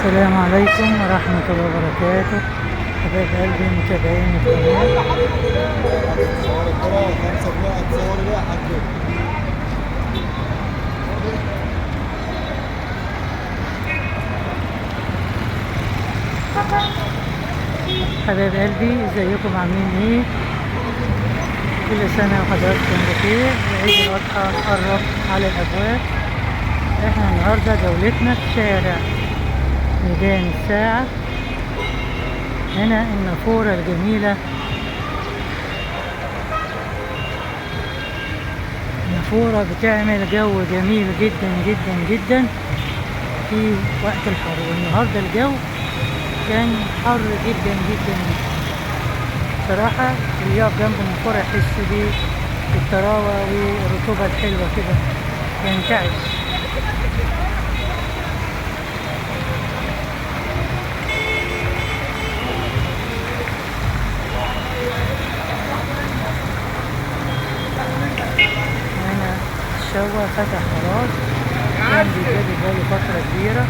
السلام عليكم ورحمة الله وبركاته. حبايب قلبي متابعين القناة، حبايب قلبي ازيكم عاملين ايه؟ كل سنة وحضراتكم بخير. عيد الأضحى قرب على الأبواب. احنا النهاردة جولتنا في شارع ميدان الساعة، هنا النافورة الجميلة. النافورة بتعمل جو جميل جدا جدا جدا في وقت الحر، والنهاردة الجو كان حر جدا جدا جدا صراحة. اللي يقف جنب النافورة يحس بالطراوة والرطوبة الحلوة كده، ينتعش. هنا الشوا فتح خلاص، كان بيجري بقاله فترة كبيرة.